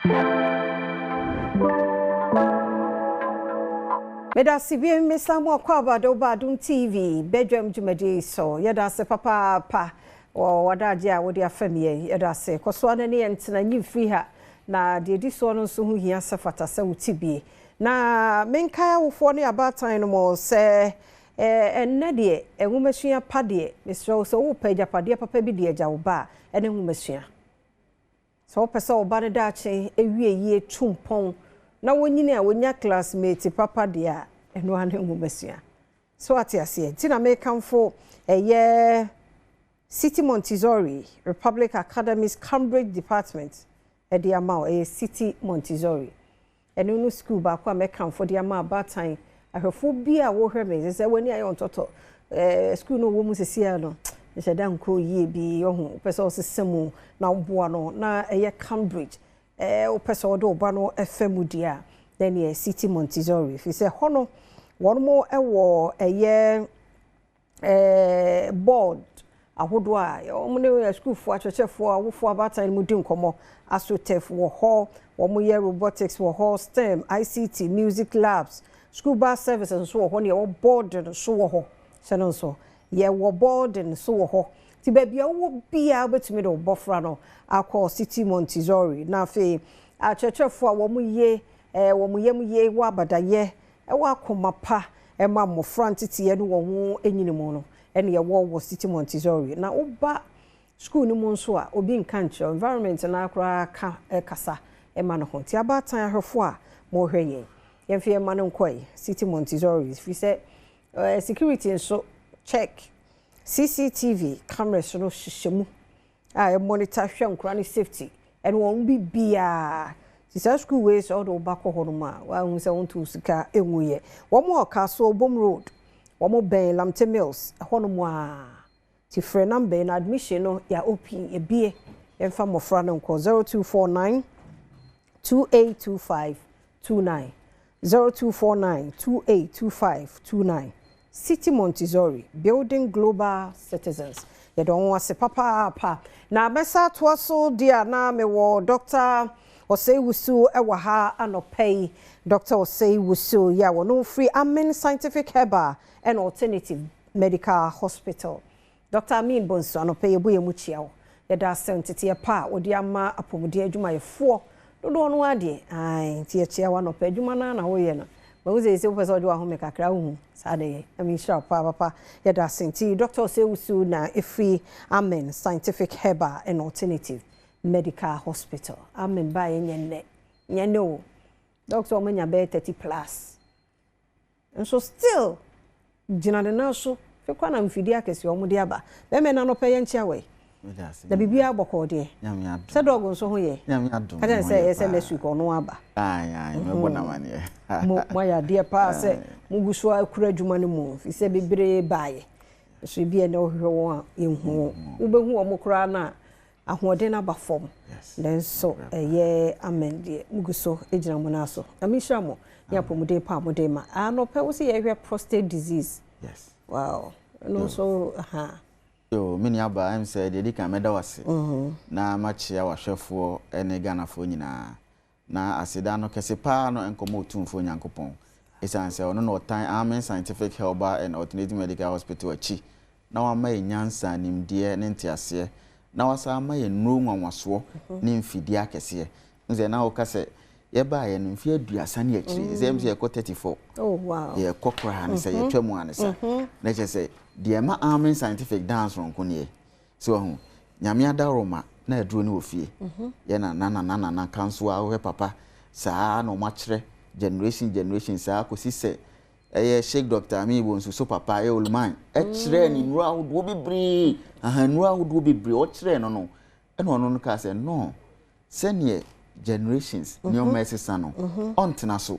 Meda ase bio, mesan mu akɔ aba de woba Adom TV badwam dwumadie yi so. Yɛda ase papaapa wɔ w'adagye a wode afɛm yɛn. Yɛda ase. Kɔ so ara ne yɛn ntena, nyi mfiri ha. Na deɛ ɛdi soɔ no nso ho hia sɛ fata sɛ wote bie. Na menkae awofoɔ ne abaatan no mo sɛ ɛnnɛ deɛ nwomasua pa deɛ, mesrɛ wo sɛ wopɛ agyapadeɛ papa bi de agya wo ba a, ɛne nwomasua. Sɛ wopɛ sɛ wo ba no daakye ewie yie tu mpɔn na wɔnyini a wɔnya classmate papa deɛ a, ɛno ara ne nwomasua. So ate aseɛ? Nti na mekamfo ɛyɛ City Montessori Republic Academies Cambridge Department ɛde ama wo. Ɛyɛ City Montessori. Ɛno no school baako a mɛkamfo de ama abaatan ahwɛfoɔ bi a wɔhwɛ me sɛ w'ani ayɛ ɔntɔtɔ school no wɔ mu sesia no nhyɛ da nkɔ yie bi ɔho wopɛ sɛ ɔsesa mu na woboa no na ɛyɛ Cambridge, wopɛ sɛ ɔde ɔba no ɛfɛ mu deɛ a, then yɛ City Montessori, firi sɛ hɔ no wɔn mo ɛwɔ ɛyɛ board ahodoɔ a wɔn ne sukuufoɔ, akyerɛkyerɛfoɔ, awofoɔ, abaatan no mu di nkɔmmɔ. Astroturf wɔ hɔ, wɔn yɛ robotics wɔ hɔ, STEM, ICT, music labs, school bus services nso wɔ hɔ, ne yɛwɔ boarding nso wɔ hɔ. Hyɛ no nso, yɛwɔ boarding nso wɔ hɔ. Nti baabi a wowɔ biara wobɛtumi de wo bɔfra no akɔ City Montessori. Na afei akyerɛkyerɛfoɔ a wɔn yie, wɔn yam yie, wɔ abadayɛ, ɛwɔ akoma pa ɛma mmɔfra nteteɛ no wɔn ho enyini mu no, ɛne yɛwɔ wɔ City Montessori. Na woba school no mu nso a, obi nka nkyerɛ, environment no koraa ka ɛkasa ɛma no ho. Nti abaatan ahwɛfoɔ a mohwɛ yɛn, yɛmfa yɛn ma no nkɔe City Montessori, firi sɛ security nso check, CCTV cameras no hyehyɛ mu a ɛmonitor hwɛ nkora ne safety ɛne wɔn bibiara. Nti saa school wei sɛ ɔde wo ba kɔ hɔ nom a, wahu sɛ wonto sika ɛngu yɛ. Wɔn wɔ Kasoa Obom Road, wɔn bɛn Lamte Mills ɛhɔ nom a. Nti frɛ number yi na admission no yɛ open, ebie, yɛmfa mmɔfra no nkɔ. 0249 2825 29, 0249 2825 29. City Montessori, building global citizens. Yɛde wɔn ase papaapa. Na mɛsa atoa so deɛ a, na mewɔ Dr. Osei Wusu ɛwɔ ha anɔpɛ yi. Dr. Osei Wusu yɛ a wɔn firi Amen Scientific Herbal and Alternative Medical Hospital. Dr. Amin Bonsu, anɔpɛ yi ebu yɛn mu kyia wo. Yɛda ase nteteɛ pa a wɔde ama apɔmuden adwumayɛfoɔ dodoɔ no adeɛ. Ae, nti yɛkyia wo anɔpɛ. Adwuma no na woyɛ no, mahu sɛ sɛ wopɛ sɛ ɔde wahome kakra wohu saa de yɛ. Na menhyira wo paa papa. Yɛda ase. Nti Dr. Osei Wusu na ɛfiri Amen Scientific Herbal and Alternative Medical Hospital. Amen baa yɛ nyɛ nnɛ, nyɛ nnɛ o. Doctor, ɔmo anya bɛyɛ 30 plus nso still gyina ne nan so fɛ kora na mfidie akɛseɛ ɔmo de aba. Bɛmɛ na anɔpɛ yɛnkyia wɔ yi na biribiara bɔkɔɔ deɛ sɛ dɔg nso ho yɛ ka kyerɛ sɛ ɛyɛ sɛ next week ɔno aba. Mo moayɛ adeɛ paa sɛ mogu so akura adwuma no mu, firi sɛ bebree baeɛ nso ebi ɛnɛ wohwehwɛ wɔn a yɛnhu wɔn, wobɛhu wɔn koraa no a ahoɔden aba fam. Nanso ɛyɛ Amen deɛ, mugu so gyina mo nan so na menhyira mo ne apɔmuden pa a mode ma. Anɔpɛ wo sɛ yɛhwɛ prostate disease. Yes. Wow, ɛno nso ha. Yo, me nua baa, sɛ deɛ di kan mɛda wo ase na makyea w'ahwɛfoɔ ne Ghanafoɔ nyinaa. Na aseda no kɛse paa no nkɔmmɔ Otumfoɔ Nyankopɔn, ɛsiane sɛ ɔno na ɔtan Amen Scientific Herbal and Alternative Medical Hospital akyi na wama yɛ nyansa, nimdeɛ ne nteaseɛ, na wasa ama yɛ nnuro nwanwasoɔ ne mfidie akɛseɛ. Sɛ na woka sɛ yɛbaeɛ no mfeɛ 30 ne akyire sɛ ɛm sɛ yɛkɔ 34. Oh wow. Yɛkɔ koraa ne sɛ yɛtwa mu ane sa na kyerɛ sɛ deɛ ɛma Amen Scientific dance ronko neɛ sɛ wahu Nyame adaworoma na aduro ne wɔ fie. Yɛ na nana nana nana kanso a wohwɛ papa saa na ɔmo akyerɛ generation generation saa kɔsi sɛ ɛyɛ Sheikh Dr. Amin Bonsu so papa ɛyɛ Oluman ɛkyerɛ ne nnuro ahodoɔ bebree, ahanuro ahodoɔ bebree ɔkyerɛ no, ɛna ɔno no kaa sɛ no, sɛneɛ generations nneɛma ɛsesa no, ɔntena so,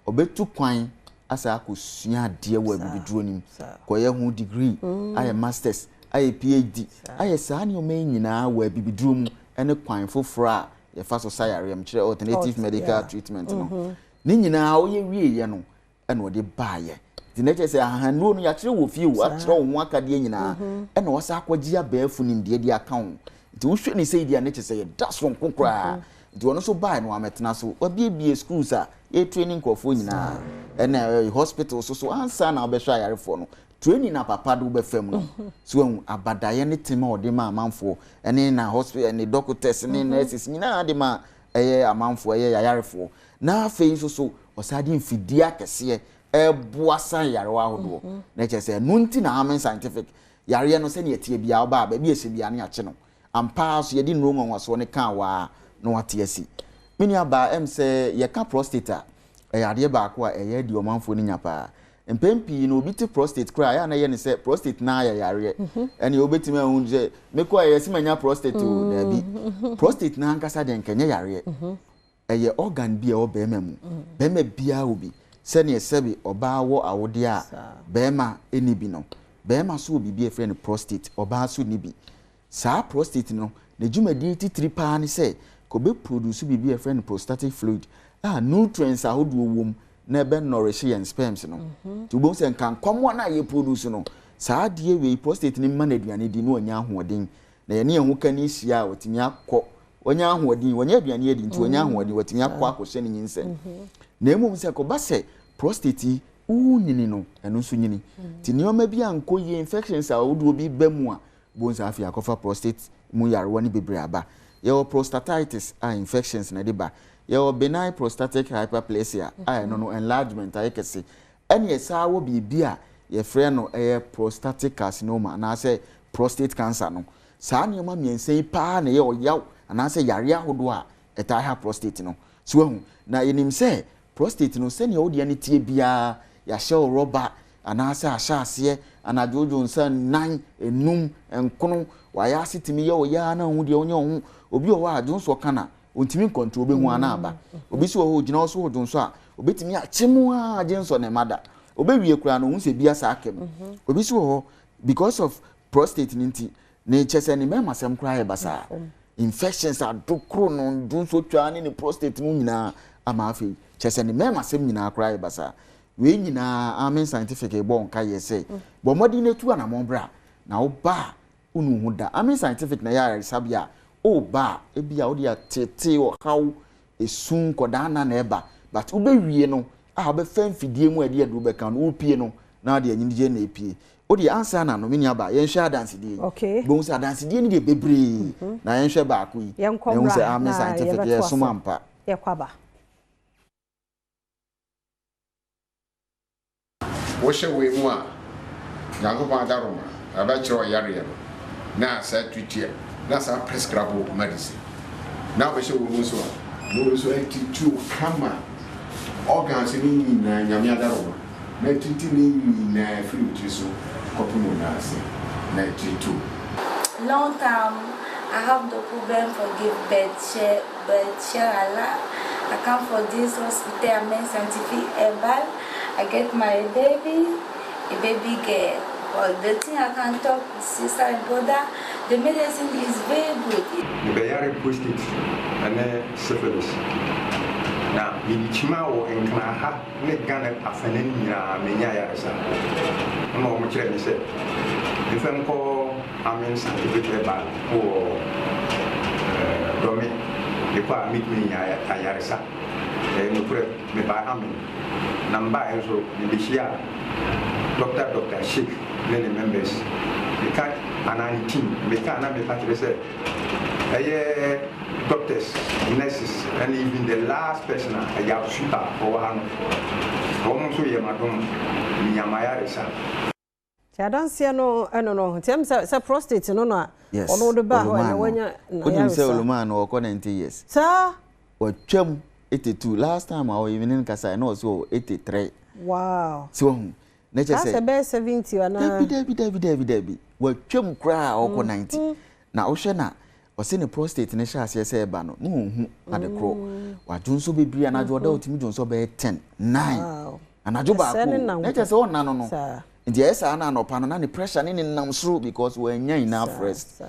ɔbɛtu kwan asa akɔsua adeɛ wɔ abibiduro no mu, kɔyɛ ho degree, ayɛ masters, ayɛ PhD, ayɛ saa nneɛma yi nyinaa wɔ abibiduro mu ɛne kwan foforɔ a yɛfa so sa yareɛ m kyerɛ alternative medical treatment no. Ne nyinaa ɔyɛ wieɛ no ɛna ɔde baayɛ. Nti na kyerɛ sɛ ahahanuro no yɛakyerɛ wɔ fie o, akyerɛ wo ho akadeɛ nyinaa, ɛna wɔsa akɔgye abɛɛfo nimdeɛ de aka ho. Nti wohwɛ ne sɛ yi deɛ ne kyerɛ sɛ yɛda soronko koraa. Nti ɔno nso bae no wammɛtena so. Wabiebie schools a yɛretraini nkurɔfoɔ nyinaa. Ɛna hospital nso so ansa na wobɛhwɛ ayarefoɔ no, training na papa de wobɛfa mu no. So wahu abadaeɛ ne tema a ɔde ma amanfoɔ ɛne na hospital ne doctors ne nurses nyinaa de ma ɛyɛ amanfoɔ ɛyɛ ayarefoɔ. Na afei nso so ɔsan de mfidie akɛseɛ ɛboa san yarewa ahodoɔ. Na kyerɛ sɛ ɛno nti na Amen Scientific yareɛ no sɛnea ɛteɛ biara ɔbaa baabi a ɛhyɛ biara ne akye no. Ampa ara so yɛde nnuro nwanwasoɔ no kaa waa na wate asi. Me nua baa ɛm sɛ yɛka prostate a, ɛyɛ adeɛ baako a ɛyɛ adi ɔmanfoɔ no nya paa. Mpɛn pii no obi te prostate koraa a, ɛyɛ a na ɛyɛ no sɛ prostate no ara yɛ yareɛ. Ɛnneɛ wobɛtumi ahu sɛ mekɔ a yɛse manya prostate o, daabi. Prostate no ankasa deɛ nka ɛnyɛ yareɛ. Ɛyɛ organ bi a ɛwɔ barima mu. Barima biara wɔ bi. Sɛdeɛ sɛbe ɔbaa wɔ awodeɛ a barima nni bi no, barima nso wɔ biribi a yɛfrɛ no prostate, ɔbaa nso nni bi. Saa prostate no, ne dwumadie titiri pa ara ne sɛ kɔbɛ produce biribi a yɛfrɛ no prostatic fluid a nutrients ahodoɔ wɔ mu na ɛbɛ nourish yɛn sperms no. Nti wobɛhu sɛ nka nkwamoa no a yɛ produce no, saa adeɛ wei prostate no mma no aduane di na wanya ahoɔden. Na yɛne yɛn ho kani hyia a, watumi akɔ, wanya ahoɔden, wanya aduane adi nti wanya ahoɔden, watumi akɔ akɔhyɛ ne nyinsɛn. Na mmom sɛ kɔba sɛ prostate yi wonyini no, ɛno nso nyini. Nti nneɛma bi ankɔ yie, infections ahodoɔ bi ba mu a, Bohu sɛ afei akɔfa prostate mu nyarewa no bebree aba. Yɛwɔ prostatitis a infections na ɛde ba. Yɛwɔ benign prostatic hyperplasia a ɛno no enlargement ayɛ kɛse. Ɛne ɛsan wɔ biribi a yɛfrɛ no ɛyɛ prostatic carcinoma anaasɛ prostate cancer no. Saa nneɛma mmiɛnsa yi paa na ɛyɛ ɔyaw anaasɛ yareɛ ahodoɔ a ɛtaa ha prostate no. So wahu? Na yɛnim sɛ Prostate no, sɛnea wo deɛ no teɛ biara, yɛahyɛ wo rɔba anaasɛ ahyɛ aseɛ anadwo wodwo nsa nnan, nnum, nkono, wayɛ ase tumi yɛ wo ya ara na wohu deɛ wonyɛ wo ho. Obi wɔ hɔ a dwonsɔ ka no a, ɔntumi nkɔntro, ɔbɛhu ara na aba. Obi nso wɔ hɔ ɔgyina hɔ so ɔdwonsɔ a, ɔbɛtumi akye mu ara agye nsɔ na ɛma da. Ɔbɛwie koraa no, ɔhu sɛ bi asa aka mu. Obi nso wɔ hɔ, because of prostate no nti, Ne kyɛ sɛ ne mɛɛmasɛm koraa yɛ basaa. Infections adokoro no dwonsotwaa ne ne prostate no nyinaa ama afei kyɛ sɛ ne mɛɛmasɛm nyinaa koraa yɛ basaa. Wei nyinaa Amen Scientific rebɔ wo nkaeɛ sɛ bɔ mmɔden na tu anamɔn bra na woba a wonu wo ho da. Amen Scientific na ɛyɛ ayaresabea a woba a ebia wode ateetee ɔhaw, esu, nkɔdaa nna na ɛba but wobɛwie no a wobɛfa mfidie mu a ɛde aduro bɛka no wopie no na wode anigyeɛ na epie. Wo deɛ ansa na no me nua baa yɛnhwɛ adansedie yi. Okay. Wobɛhu sɛ adansedie no deɛ bebree na yɛnhwɛ baako yi. Yɛnkɔ Na yɛhu mmra sɛ Amen na Scientific yɛbɛtoa yɛsom so. ampa. Yɛkɔ aba. Wohyɛ wei mu a, Nyankopɔn adaworoma ɛbɛkyerɛ wo yareɛ no na asa atuatua na asa prescribe wo medicine. Na wobɛhyɛ wei mu nso a, na wei nso atutu wo kama, organs no nyinaa Nyame adaworoma na atutu ne nyinaa firi wo tiri so kɔpem wo nan ase na atutu wo. Long time I have the problem for give birth share birth share Allah I come for this hospital Amen scientific herbal I get my baby a baby girl but the thing I can talk sister and brother the medicine is very good. Mebɛyare prostate ne syphilis na mede kyima wɔ Nkran ha ne Ghana afanan nyinaa mennya ayaresa. Ɛma wɔn kyerɛɛ me sɛ memfa nkɔ Amen Scientific Herbal wɔ Dɔme mekɔ a mɛtumi anya ayaresa. Ɛyɛ nokorɛ mebaa Amen na mebaeɛ nso mebɛhyiaa Dɔkta Dɔkta Sheik ne ne members meka anaa ne team meka a na mepa kyerɛ sɛ ɛyɛ doctors, nurses ɛne even the last person a ɛyɛ sweeper ɔwɔ ha no wɔn nso yɛ m'adom menya m'ayaresa. Nti adanseɛ no ɛno no nti ɛm sɛ sɛ prostate no na Yes, ɔno de baa hɔ Olumaa ɛnɛ no. wanya Wonim sɛ n'ayaresa. Olumaa no ɔkɔ 90 years. Saa? Watwam 82. Last time a ɔyɛ me ne no kasaeɛ na ɔse ɔwɔ 83. Wow. So wahu? Na kyerɛ Saa sɛ. sɛ ɛbɛyɛ 70 anaa? Dabi dabi dabi dabi dabi. Watwam koraa a ɔkɔ 90. Na wohwɛ na ɔse ne prostate no hyɛ aseɛ sɛ ɛba no na ɔnhu ade korɔ. Wadwonsɔ bebree anadwo ɔda ɔtumi dwonsɔ bɛyɛ 10, 9. Wow. Anadwo baako Ɛsɛ ne o. nam Na kyerɛ sɛ ɔnna no no. Saa. Nti ɛyɛ saa na anɔpa no na ne pressure ne ne nam soro because wannya enough Saa rest. saa.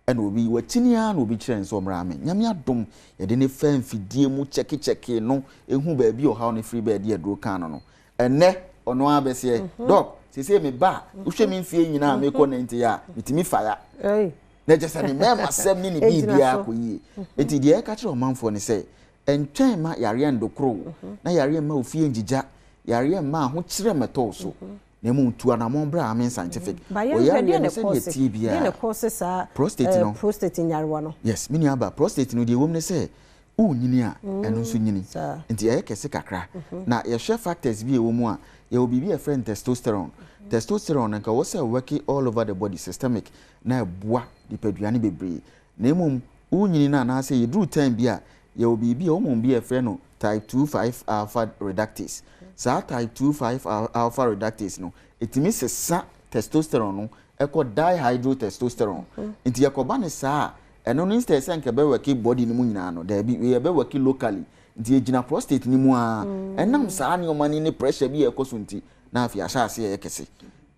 Ɛna obi wakyini ara na obi kyerɛ no sɛ ɔmmra ame. Nyame adom yɛde no faa mfidie mu kyɛkekyɛkee no ehu baabi a ɔhaw no firi baa ɛde aduro kaa no no. Ɛnnɛ ɔno ara bɛseɛ, Doc, seesei me ba a, wohwɛ me mfie nyinaa a mekɔ 90 a, metumi fa ya. Ei. Na kyerɛ sɛ ne mmarima sɛm ne ne biribiara kɔ yie. Enti deɛ yɛka kyerɛ ɔmanfoɔ ne sɛ, ntwɛn mma yareɛ ndokoro wo, na yareɛ mma wo fie ngyigya, yareɛ mma ahokyerɛ mmɛtɔ wo so, na mmom tu anammɔn bra Amen Scientific. Ba Wɔ yɛnhwɛ, yareɛ deɛ no na sɛdeɛ ɛkɔɔse, ɛteɛ deɛ na biara, ɛkɔɔse saa prostate eh, no, prostate nyarewa no? Yes, me nua ba, prostate no deɛ ɛwɔ mu ne sɛ, wonyini a, ɛno nso nyini. Saa. Nti ɛyɛ kɛse kakra. Na yɛhwɛ factors bi a ɛwɔ mu a, yɛwɔ biribi a yɛfrɛ no testosterone. Testosterone no nka ɛwɔ sɛ ɛworke all over the body, systemic, na ɛboa nipadua no bebree. Na mmom wonyini no anaasɛ yɛduru time bi a, yɛwɔ biribi a hormone bi a yɛfrɛ no type 2 5 alpha reductase. Saa type 2 5 alpha reductase no, ɛtumi sesa testosterone no ɛkɔ dihydrotestosterone. Nti yɛkɔba no saa a, ɛno no instead sɛ nka ɛbɛwɔke body no mu nyinaa no, daabi, wei ɛbɛwɔke locally. Nti ɛgyina prostate no mu ara. Ɛnam saa nneɛma no ne pressure bi a ɛkɔ so nti, na afei ahyɛ aseɛ yɛ kɛse.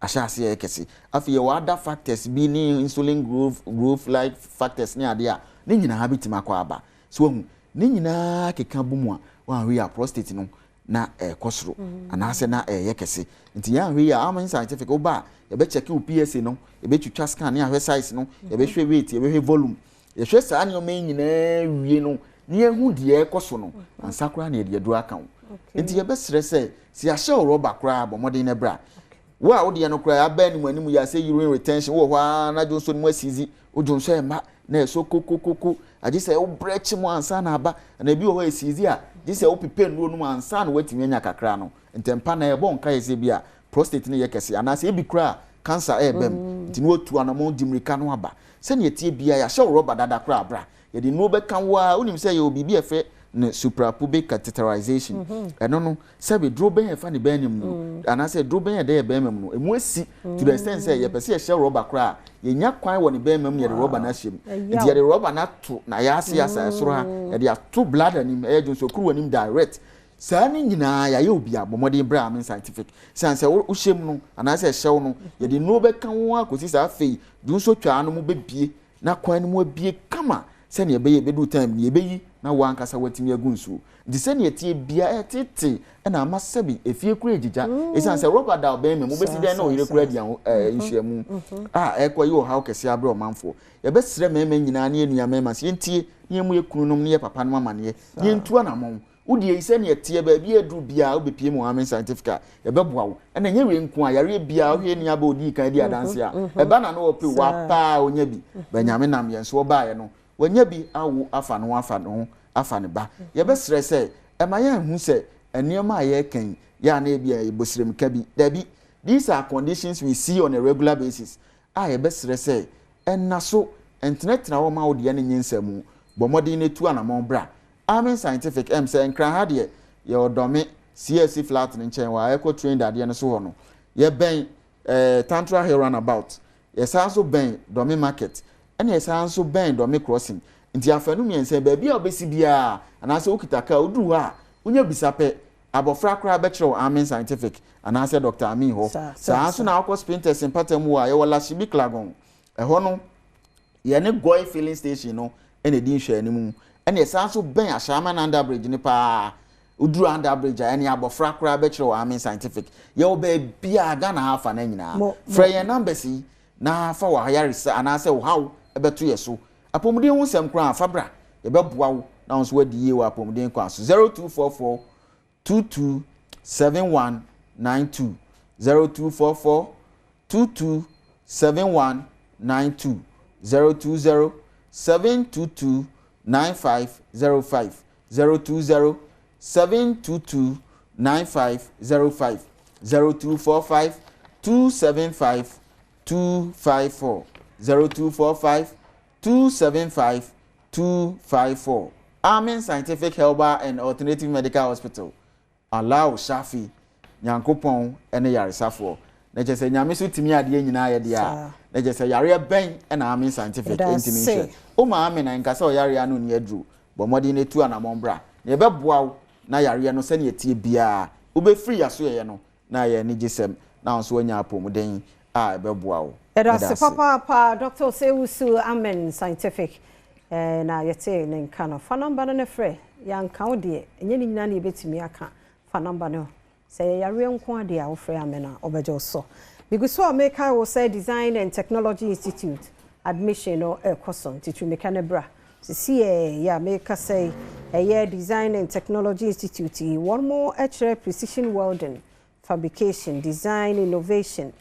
Ahyɛ aseɛ yɛ kɛse. Afei yɛwɔ other factors bi ne insulin growth like factors ne adeɛ a, ne nyinaa bɛtumi akɔ aba. So wahu, ne nyinaa keka bɔ mu a, woanhwɛ yie a prostate no na ɛrekɔ soro anaasɛ na ɛreyɛ kɛse. Nti yɛanhwɛ yie a, Amen Scientific woba a, yɛbɛkyɛke wo PSA no, yɛbɛtwitwa scan ne ahwɛ size no, yɛbɛhwɛ weight, yɛbɛhwɛ volume. Yɛhwɛ saa nneɛma yi nyinaa wie no, na yɛahu deɛ ɛrekɔ so no, ansa koraa na yɛde aduro aka wo. Nti yɛbɛsrɛ sɛ, sɛ yɛahyɛ wo rɔba koraa a, bɔ mmɔden na bra. Wo a wodeɛ no koraa aba anim anim yɛ asɛ urine retention, wowɔ hɔ ara na dwonsɔ no mu asizi, wo dwonsɔ ɛmma na ɛsɔ kokokoko, agye sɛ wobrɛ kye mu ansa na aba, na ebi wɔ hɔ ɛsizi a, gye sɛ wopepɛ nnuro nom ansa na woatumi anya kakra no. Ntɛmpa na ɛbɔ nkaeɛ sɛ bi a prostate no yɛ kɛse anaasɛ ebi koraa cancer ɛreba mu, nti na woatu anamɔn di mmirika no aba. Sɛnea ɛteɛ biara, yɛahyɛ wo rɔba dada koraa bra. Yɛde nnuro bɛka wo ara, wonim sɛ yɛwɔ biribi a yɛfrɛ no suprapubic catheterization. Ɛno no, sɛbe duro bɛn a ɛfa ne bɛn mu no, anaasɛ duro bɛn a ɛda yɛ bɛrima mu no, emu asi to the extent sɛ yɛpɛ sɛ yɛhyɛ rɔba koraa a, yɛnya kwan wɔ ne bɛrima mu na yɛde rɔba no ahyɛ mu. Nti yɛde rɔba no ato n'ayaase asa ɛsoro ha, yɛde ato bladder no mu, ɛyɛ dwonsɔkuruwa no mu direct. Saa no nyinaa yɛayɛ obi a, bɔ mmɔden bra Amen Scientific. Esiane sɛ wohyɛ mu no, anaasɛ ɛhyɛ wo no, yɛde nnuro bɛka wo ara kɔsi sɛ afei dwonsɔtwaa no mu bɛbue na kwan no mu abue kama sɛnea ɛbɛyɛ ɛbɛduru time no yɛbɛyi na wo ankasa woatumi agu nsuo. Nti sɛnea ɛteɛ biara ɛtetee na ama sɛbi efie koraa agyigya. Esiane sɛ rɔba da ɔbɛn mu, mobɛsi dɛn na ɔyere koraa adi aho ɛɛ nhyiamu a ɛrekɔyɛ ɔhaw kɛseɛ abrɛ ɔmanfoɔ. Yɛbɛsrɛ mmarima nyinaa ne yɛn nua mmarima sɛ yɛntie na yɛmmɔ yɛn kununom ne yɛn papanom amaneɛ na yɛntu anamɔn. Wo deɛ yi sɛnea ɛteɛ baabi a aduru biara wobɛpie mu Amen Scientific a yɛbɛboa wo. Ɛna ɛnyɛ wei nko a, yareɛ biara wohwɛ yɛn nuabaa a ɔdii kan dii adanseɛ a, ɛba na na ɔpɛ o, wapɛ a ɔnya bi. But Nyame nam yɛn so ɔbaeɛ no, wanya bi awo afa ne ho afa ne ho afa ne ba. Yɛbɛsrɛ sɛ ɛma yɛnhu sɛ nneɛma a yɛreka yi yɛ a na ebia ɛyɛ bosremka bi. Dabi, these are conditions we see on a regular basis a yɛbɛsrɛ sɛ ɛnna so, ntenatena hɔ mma wo deɛ no nyɛ nsɛmmu. Bɔ mmɔden na tu anamɔn bra Amen Scientific ɛm sɛ Nkran ha deɛ yɛwɔ Dɔme CFC flat no nkyɛn hɔ a ɛkɔ train dadeɛ no so hɔ no. Yɛbɛn eh, Tantra Hill roundabout. Yɛsan nso bɛn Dɔme market. Ɛna yɛsan nso bɛn Dɔme crossing. Nti afanu mmiɛnsa yi baabi a wobɛsi biara anaasɛ wokita car woduru hɔ a wonya bisa pɛ abɔfra koraa bɛkyerɛ wo Amen Scientific anaasɛ Doctor Amin hɔ. Saa, Saa saa, nso saa. na wokɔ Spintex mpatamu hɔ a yɛwɔ Lashibi Klagon. Ɛhɔ no Yɛne Goi filling station no na ɛdi nhwɛanimu. Ɛna ɛsan nso bɛn Ashaiman Under Bridge no paa. Woduru Under Bridge a, ɛne abɔfra koraa bɛkyerɛ wo Amen Scientific. Yɛwɔ baabiara, Ghana ha afa no nyinaa. Mo, mo. Frɛ yɛn numbers yi na fa w'ayaresa anaasɛ wo haw bɛto yɛn so. Apɔmuden ho nsɛm koraa a, fa bra. Yɛbɛboa wo na wo nso woadi yie wɔ apɔmuden kwan so. 0244 22 71 92 0244 22 71 92 020 722 9505 020 722 9505 0245 275 254 0245 275 254 Amen Scientific Herbal and Alternative Medical Hospital Allahu Shafi, Nyankopɔn ne yaresafoɔ. Na kyerɛ sɛ Nyame so tumi adeɛ nyinaa yɛ deɛ a, na kyerɛ sɛ yareɛ bɛn na Amen Scientific ntumi nhwɛ. Wo maame na nka sɛ ɔyareɛ ano nni aduro, bɔ mmɔden na tu anamɔn bra, na yɛbɛboa wo na yareɛ no sɛdeɛ ɛteɛ biara wobɛfiri yasoɛeɛ no na ayɛ anigyesɛm na wo nso woanya apɔmuden a ɛbɛboa wo. Yɛda Meda ase ase. papaapa Doctor Osei Wusu Amen Scientific eh, na yɛtee ne nka no. Fa number no ne frɛ, yɛanka wo deɛ, ɛnyɛ ne nyinaa na yɛbɛtumi aka. Fa number no, sɛ ɛyɛ yareɛ nko ara deɛ a wofrɛ Amen a, ɔbɛgye wo so. Megu so a mekae wo sɛ Design and Technology Institute. Admission no ɛrekɔ so, nti tu mmirika no bra. Sisi yɛ a meka sɛ ɛyɛ Design and Technology Institute yi, wɔn mo kyerɛ precision welding, fabrication, design, innovation,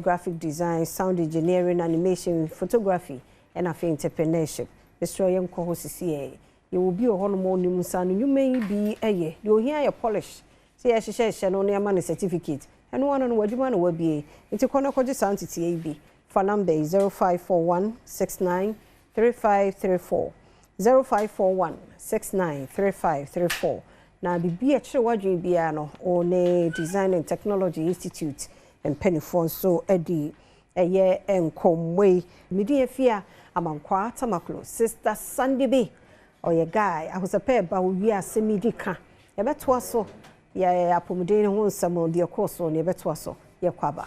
graphic design, sound engineering, animation, photography, ɛna afei entrepreneurship. Mesrɛ, yɛnkɔ hɔ sisi yɛ. Yɛwɔ bi wɔ hɔnom a onim nsa no nnwuma yi bi yɛ. Deɛ ohia yɛ polish sɛ yɛhyehyɛhyɛ no ne ama no certificate. Ɛno ano no, w'adwuma no wabie. Nti kɔ na kɔgye saa nteteɛ yi bi. Fa number yi: 0541 69 3534, 0541 69 3534. Na biribi a ɛkyerɛ w'adwene biara no, ɔne Design and Technology Institute mpanimfoɔ nso adi ɛyɛ nkɔmmɔ yi. Mede Afia Amankwaa Tamaklo, Sister Sandy bi, ɔyɛ guy ahosɛpɛ ba wo wiase mi di ka. Yɛbɛtoa so yɛ apɔmuden ho nsɛm deɛ ɛkɔɔ so ne yɛbɛtoa so. Yɛkɔ aba.